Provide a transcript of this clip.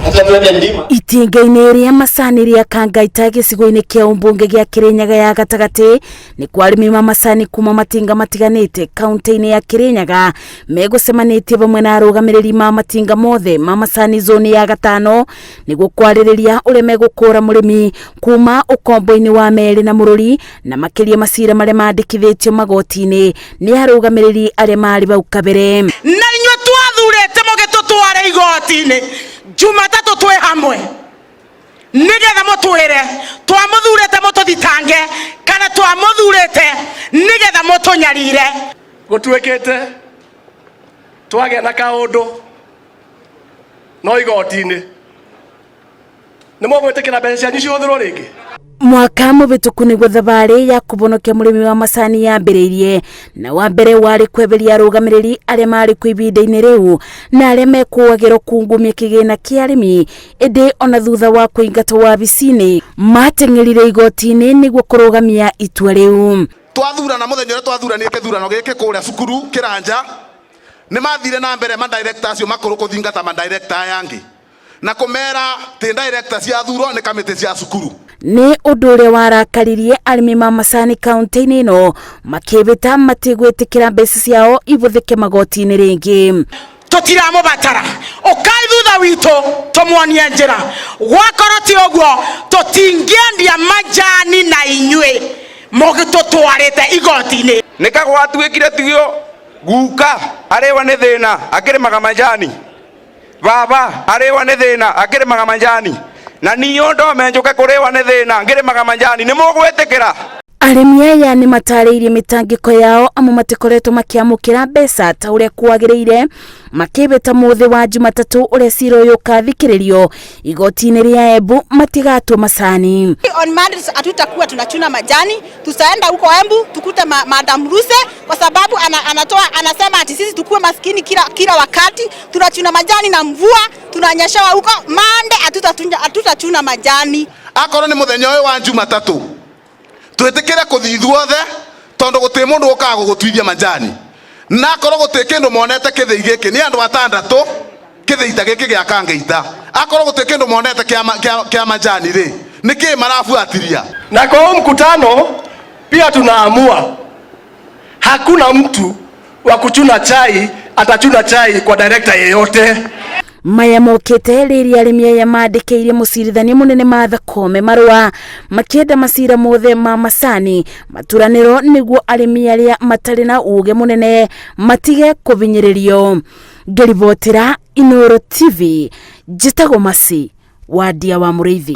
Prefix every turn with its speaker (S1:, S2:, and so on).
S1: Acha tuende Ndima.
S2: Itinga-inĩ rĩa macani rĩa Kangaita gĩcigo-inĩ kĩa ũmbunge gĩa Kĩrĩnyaga ya gatagatĩ nĩ kwa arĩmi ma macani kuma matinga matiganĩte kaunti-inĩ ya Kĩrĩnyaga megũcemanĩtie vamwe na arũgamĩrĩri ma matinga mothe ma macani zoni ya gatano nĩguo kwarĩrĩria ũrĩa megũkũra mũrĩmi kuma ũkombo-inĩ wa merĩ na mũrũri na makĩria macira marĩa mandĩkithĩtio magoti-inĩ nĩ arũgamĩrĩri arĩa marĩ bau kabere.
S3: Na inyuĩ twathurĩte mũgĩtũtware igoti-inĩ Jumatatũ twĩ hamwe nĩgetha mũtwĩre twamũthurĩte mũtũthitange kana twamũthurĩte nĩgetha mũtũnyarire.
S4: Gũtuĩkĩte twagĩa na kaũndũ no igoti-inĩ nĩ mũgwĩtĩkĩra mbeca cianyu cihũthĩrwo rĩngĩ.
S2: Mwaka mũhĩtũku nĩguo thabarĩ ya kũbonokia mũrĩmi wa macani yambĩrĩirie na wa mbere warĩ kweberia arũgamĩrĩri arĩa marĩ kuo ihinda-inĩ rĩu na arĩa mekũagĩrwo kungumia kĩgĩna kĩa arĩmi, ĩndĩ ona thutha wa kũingatwo wabici-inĩ mateng'erire igoti-inĩ nĩguo kũrũgamia itua rĩu.
S5: Twathurana mũthenya ũrĩa twathuranire kĩthurano gĩkĩ kũrĩa cukuru kĩranja nĩ mathire na mbere madirector acio makũrũ kũthingata madirector aya angĩ na kũmera ti director ciathurwo nĩ kamĩtĩ cia cukuru.
S2: Nĩ ũndũ ũrĩa warakaririe arĩmi ma macani kaunti-inĩ ĩno makĩĩhĩta matigwĩtĩkĩra mbeca ciao ibũthĩke magoti-inĩ rĩngĩ.
S3: Tũtiramũbatara, ũkai thutha witũ tũmuonie njĩra, gwakorwo ti ũguo tũtingĩendia majani na inyuĩ mũgĩtũtwarĩte igoti-inĩ.
S6: Nĩ kagwatuĩkire tigio guka arĩwa nĩ thĩna akĩrĩmaga majani, baba arĩwa nĩ thĩna akĩrĩmaga majani, na niĩ ndome njũke kũrĩwa nĩ thĩna ngĩrĩmaga majani, nĩ mũgwĩtĩkĩra?
S2: Arĩmi aya nĩ matarĩirie mĩtangĩko yao amu matikoretwo makĩamũkĩra mbeca ta ũrĩa kwagĩrĩire, makĩĩhĩta mũthĩ wa Jumatatũ ũrĩa cira ũyũ ũkathikĩrĩrio igoti-inĩ rĩa Embu matigatua macani.
S7: On Monday hatutakuwa tunachuna majani, tutaenda huko Embu tukute Madam Ruse kwa sababu anatoa anasema ati sisi tukue maskini kila wakati tunachuna majani na mvua tunanyeshewa huko. Monday hatutachuna majani.
S5: Akorwo nĩ mũthenya ũyũ wa Jumatatũ twĩtĩkĩre kũthiĩ ithuothe tondũ gũtirĩ mũndũ ũkaga gũgũtuithia majani, na akorwo gũtirĩ kĩndũ monete kĩthĩi gĩkĩ nĩ andũ atandatũ kĩthĩi ta gĩkĩ gĩa Kangaita, akorwo gũtirĩ kĩndũ monete kĩa majani rĩ, nĩ kĩĩ marabuatiria?
S4: Na kwa huu mkutano pia tunaamua hakuna mtu wa kuchuna chai atachuna chai kwa director yeyote.
S2: Maya mokĩte rĩrĩa arĩmi aya mandĩkĩire mũcirithania mũnene Martha Koome marũa makĩenda macira mothe ma macani maturanĩrwo nĩguo arĩmi arĩa matarĩ na uge mũnene matige kũhinyĩrĩrio. Ngĩribotera Inooro TV, njĩtagwo Mercy Wandia wa Mũrĩithi.